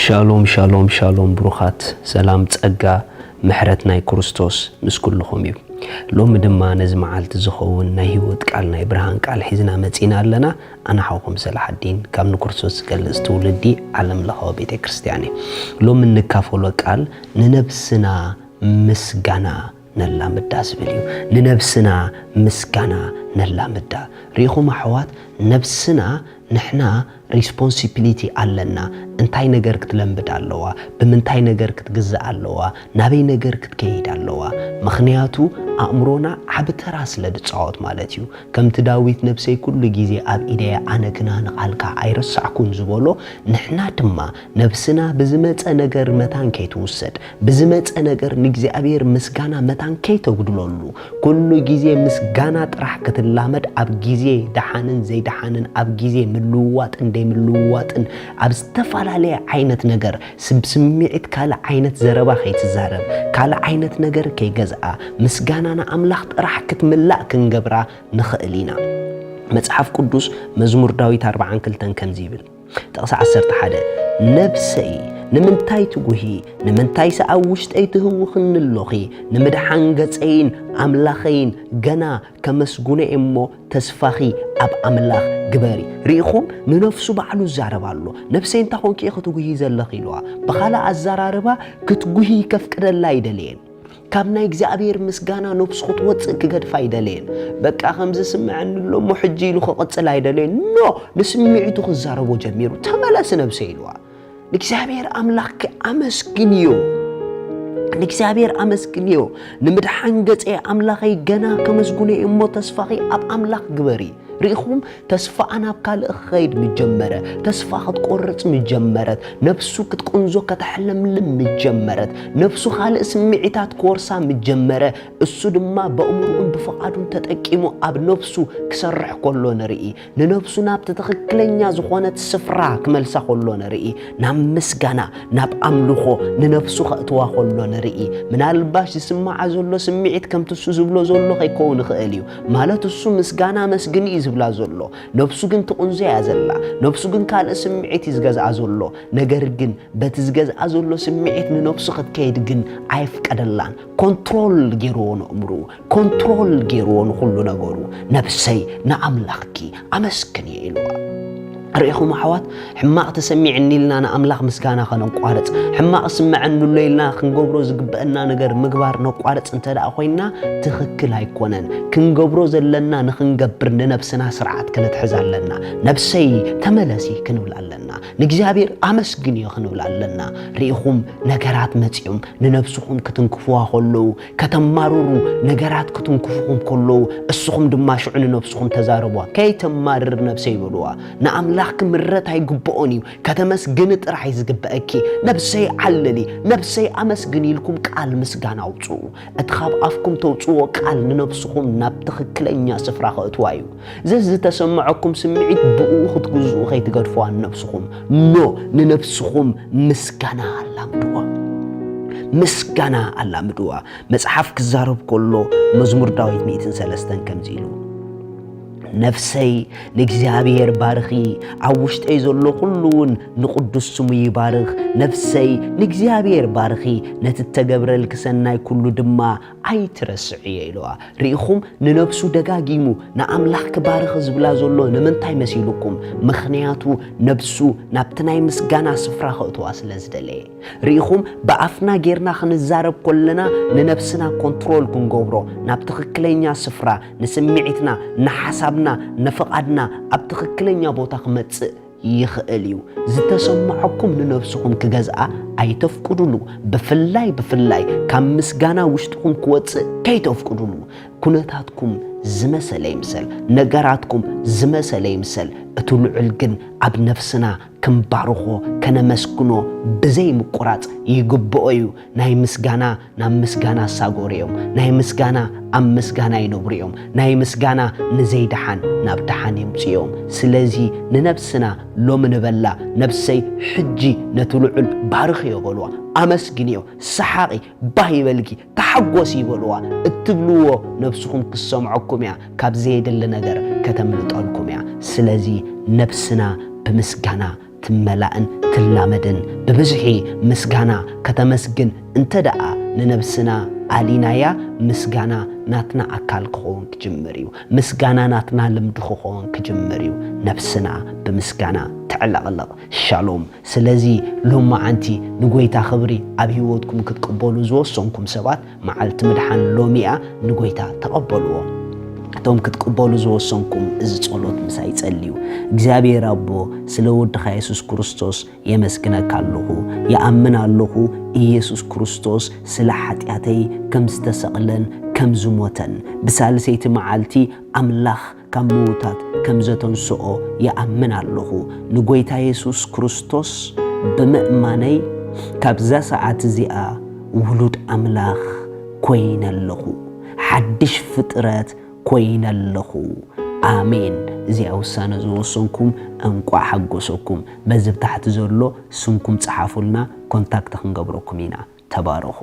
ሻሎም ሻሎም ሻሎም ብሩኻት፣ ሰላም ጸጋ ምሕረት ናይ ክርስቶስ ምስ ኩልኹም እዩ። ሎሚ ድማ ነዚ መዓልቲ ዝኸውን ናይ ህይወት ቃል፣ ናይ ብርሃን ቃል ሒዝና መጺና ኣለና። ኣነ ሓውኹም ሰላሓዲን ካብ ንክርስቶስ ዝገልጽ ትውልዲ ዓለም ለኻዊ ቤተ ክርስቲያን እየ። ሎሚ እንካፈሎ ቃል ንነብስና ምስጋና ነላምዳ ዝብል እዩ። ንነብስና ምስጋና ነላምዳ። ርኢኹም ኣሕዋት፣ ነብስና ንሕና ሪስፖንሲቢሊቲ ኣለና። እንታይ ነገር ክትለምድ ኣለዋ፣ ብምንታይ ነገር ክትግዛእ ኣለዋ፣ ናበይ ነገር ክትከይድ ኣለዋ። ምኽንያቱ ኣእምሮና ዓቢ ተራ ስለ ዝጻወት ማለት እዩ። ከምቲ ዳዊት ነብሰይ ኩሉ ግዜ ኣብ ኢደያ ኣነ ግና ንቓልካ ኣይረሳዕኩን ዝበሎ፣ ንሕና ድማ ነብስና ብዝመጸ ነገር መታን ከይትውሰድ፣ ብዝመጸ ነገር ንእግዚኣብሔር ምስጋና መታን ከይተጉድለሉ፣ ኩሉ ግዜ ምስጋና ጥራሕ ክትላመድ፣ ኣብ ግዜ ደሓንን ዘይደሓንን፣ ኣብ ግዜ ምልውዋጥን ደይምልውዋጥን፣ ኣብ ዝተፈላለየ ዓይነት ነገር፣ ስብ-፣ ስምዒት ካልእ ዓይነት ዘረባ ከይትዛረብ፣ ካልእ ዓይነት ነገር ከይገዝኣ፣ ምስጋና ንኣምላኽ ጥራሕ ክትምላእ ክንገብራ ንኽእል ኢና። መጽሓፍ ቅዱስ መዝሙር ዳዊት ኣርብዓን ክልተን ከምዚ ይብል፣ ጥቕሲ ዓሰርተ ሓደ፣ "ነብሰይ ንምንታይ ትጉሂ? ንምንታይስ ኣብ ውሽጠይ ትህውኽኒ ኣሎኺ? ንምድሓን ገጸይን ኣምላኸይን ገና ከመስግኖ እየ እሞ ተስፋኺ ኣብ ኣምላኽ ግበሪ።" ርኢኹም? ንነፍሱ ባዕሉ ይዛረብ ኣሎ። "ነብሰይ እንታይ ኮንኪ ኢኺ ትጉሂ ዘለኺ?" ኢልዋ። ብኻልእ ኣዘራርባ፣ ክትጉሂ ከፍቅደላ ኣይደለየን። ካብ ናይ እግዚኣብሔር ምስጋና ነብሱ ክትወጽእ ክገድፋ ኣይደለየን። በቃ ከምዚ ስምዐኒ ኣሎ እሞ ሕጂ ኢሉ ክቕጽል ኣይደለየን። ኖ፣ ንስምዒቱ ክዛረቦ ጀሚሩ። "ተመለሲ ነብሰይ" ኢልዋ። ንእግዚኣብሔር ኣምላኽኪ ኣመስግንዮ። ንእግዚኣብሔር ኣመስግንዮ። "ንምድሓን ገጸይ ኣምላኸይ ገና ከመስግኖ እየ እሞ ተስፋኺ ኣብ ኣምላኽ ግበሪ።" ርኢኹም? ተስፋኣ ናብ ካልእ ክኸይድ ምስ ጀመረ፣ ተስፋ ክትቆርጽ ምስ ጀመረት፣ ነብሱ ክትቅንዞ ከተሕለምልም ምስ ጀመረት፣ ነብሱ ካልእ ስምዒታት ክወርሳ ምስ ጀመረ፣ እሱ ድማ በእምርኡን ብፍቓዱን ተጠቂሙ ኣብ ነብሱ ክሰርሕ ከሎ ንርኢ። ንነብሱ ናብቲ ትኽክለኛ ዝኾነት ስፍራ ክመልሳ ከሎ ንርኢ። ናብ ምስጋና፣ ናብ ኣምልኾ ንነብሱ ከእትዋ ከሎ ንርኢ። ምናልባሽ ዝስምዓ ዘሎ ስምዒት ከምቲ እሱ ዝብሎ ዘሎ ከይከውን ይኽእል እዩ። ማለት እሱ ምስጋና መስግን እዩ ዝብላ ዘሎ። ነብሱ ግን ትቕንዞ እያ ዘላ። ነብሱ ግን ካልእ ስምዒት እዩ ዝገዝኣ ዘሎ። ነገር ግን በቲ ዝገዝኣ ዘሎ ስምዒት ንነብሱ ክትከይድ ግን ኣይፍቀደላን። ኮንትሮል ገይርዎ ንእምርኡ፣ ኮንትሮል ገይርዎ ንኹሉ ነገሩ። "ነብሰይ ንኣምላኽኪ ኣመስግንዮ" ኢልዋ። ርኢኹም ኣሕዋት፣ ሕማቕ ተሰሚዕኒ ኢልና ንኣምላኽ ምስጋና ከነቋርጽ፣ ሕማቕ ስምዐኒ ኣሎ ኢልና ክንገብሮ ዝግበአና ነገር ምግባር ነቋርጽ እንተ ደኣ ኮይንና፣ ትኽክል ኣይኮነን። ክንገብሮ ዘለና ንኽንገብር ንነብስና ስርዓት ክንትሕዝ ኣለና። "ነብሰይ ተመለሲ" ክንብል ኣለና። "ንእግዚኣብሔር ኣመስግንዮ" ክንብል ኣለና። ርኢኹም፣ ነገራት መጺኦም ንነብስኹም ክትንክፍዋ ከለዉ፣ ከተማርሩ፣ ነገራት ክትንክፉኹም ከለዉ፣ እስኹም ድማ ሽዑ ንነብስኹም ተዛረብዋ። "ከይተማርር ነብሰይ" በልዋ። ንኣምላኽኪ ምረት ኣይግብኦን እዩ። ከተመስግኒ ጥራሕ እዩ ዝግበአኪ። "ነብሰይ ዓልሊ፣ ነብሰይ ኣመስግኒ" ኢልኩም ቃል ምስጋና ኣውጽኡ። እቲ ካብ ኣፍኩም ተውጽዎ ቃል ንነብስኹም ናብ ትኽክለኛ ስፍራ ከእትዋ እዩ። ዘዝተሰምዐኩም ስምዒት ብእኡ ክትግዝኡ ከይትገድፍዋ ንነብስኹም። ኖ፣ ንነብስኹም ምስጋና ኣላምድዋ። ምስጋና ኣላምድዋ። መጽሓፍ ክዛረብ ከሎ መዝሙር ዳዊት ሚእትን ሰለስተን ከምዚ ኢሉ፣ "ነፍሰይ ንእግዚኣብሔር ባርኺ፣ ኣብ ውሽጠይ ዘሎ ኩሉ እውን ንቕዱስ ስሙ ይባርኽ። ነፍሰይ ንእግዚኣብሔር ባርኺ፣ ነቲ እተገብረልኪ ሰናይ ኩሉ ድማ ኣይትረስዕዮ" ኢልዋ። ርኢኹም፣ ንነብሱ ደጋጊሙ ንኣምላኽ ክባርኽ ዝብላ ዘሎ ንምንታይ መሲልኩም? ምኽንያቱ ነብሱ ናብቲ ናይ ምስጋና ስፍራ ከእትዋ ስለ ዝደለየ። ርኢኹም፣ ብኣፍና ጌርና ክንዛረብ ከለና ንነብስና ኮንትሮል ክንገብሮ፣ ናብ ትኽክለኛ ስፍራ፣ ንስምዒትና፣ ንሓሳብና፣ ንፍቓድና ኣብ ትኽክለኛ ቦታ ክመጽእ ይኽእል እዩ። ዝተሰምዐኩም ንነብስኹም ክገዝኣ ኣይተፍቅዱሉ። ብፍላይ፣ ብፍላይ ካብ ምስጋና ውሽጥኹም ክወጽእ ከይተፍቅዱሉ። ኩነታትኩም ዝመሰለ ይምሰል፣ ነገራትኩም ዝመሰለ ይምሰል፣ እቲ ልዑል ግን ኣብ ነፍስና ክንባርኾ፣ ከነመስግኖ ብዘይ ምቁራጽ ይግብኦ እዩ። ናይ ምስጋና ናብ ምስጋና ይሳገሩ እዮም። ናይ ምስጋና ኣብ ምስጋና ይነብሩ እዮም። ናይ ምስጋና ንዘይደሓን ናብ ደሓን የምጽኡ እዮም። ስለዚ ንነብስና ሎሚ ንበላ፣ "ነብሰይ ሕጂ ነቲ ልዑል ባርኽዮ" በልዋ። ኣመስግንዮ፣ ሰሓቒ፣ ባህ ይበልኪ፣ ተሓጎሲ በልዋ። እትብልዎ ነብስኹም ክትሰምዐኩም እያ፣ ካብ ዘየድሊ ነገር ከተምልጠልኩም እያ። ስለዚ ነብስና ብምስጋና ትመላእን ትላመድን። ብብዝሒ ምስጋና ከተመስግን እንተ ደኣ ንነብስና ኣሊናያ፣ ምስጋና ናትና ኣካል ክኸውን ክጅምር እዩ። ምስጋና ናትና ልምዲ ክኸውን ክጅምር እዩ። ነብስና ብምስጋና ተዕለቕልቕ። ሻሎም። ስለዚ ሎማዓንቲ ንጎይታ ክብሪ ኣብ ህይወትኩም ክትቅበሉ ዝወሰንኩም ሰባት፣ መዓልቲ ምድሓን ሎሚ እያ። ንጎይታ ተቐበልዎ። እቶም ክትቅበሉ ዝወሰንኩም፣ እዚ ጸሎት ምሳይ ጸልዩ። እግዚኣብሔር ኣቦ፣ ስለ ወድኻ የሱስ ክርስቶስ የመስግነካ ኣለኹ። ይኣምን ኣለኹ፣ ኢየሱስ ክርስቶስ ስለ ሓጢኣተይ ከም ዝተሰቕለን ከም ዝሞተን፣ ብሳልሰይቲ መዓልቲ ኣምላኽ ካብ ምዉታት ከም ዘተንስኦ ይኣምን ኣለኹ። ንጎይታ የሱስ ክርስቶስ ብምእማነይ፣ ካብዛ ሰዓት እዚኣ ውሉድ ኣምላኽ ኮይነ ኣለኹ። ሓድሽ ፍጥረት ኮይነ ኣለኹ። ኣሜን። እዚኣ ውሳነ ዝወሰንኩም እንቋዕ ሓጎሰኩም። በዚ ብታሕቲ ዘሎ ስምኩም ጸሓፉልና፣ ኮንታክት ክንገብረኩም ኢና። ተባረኹ።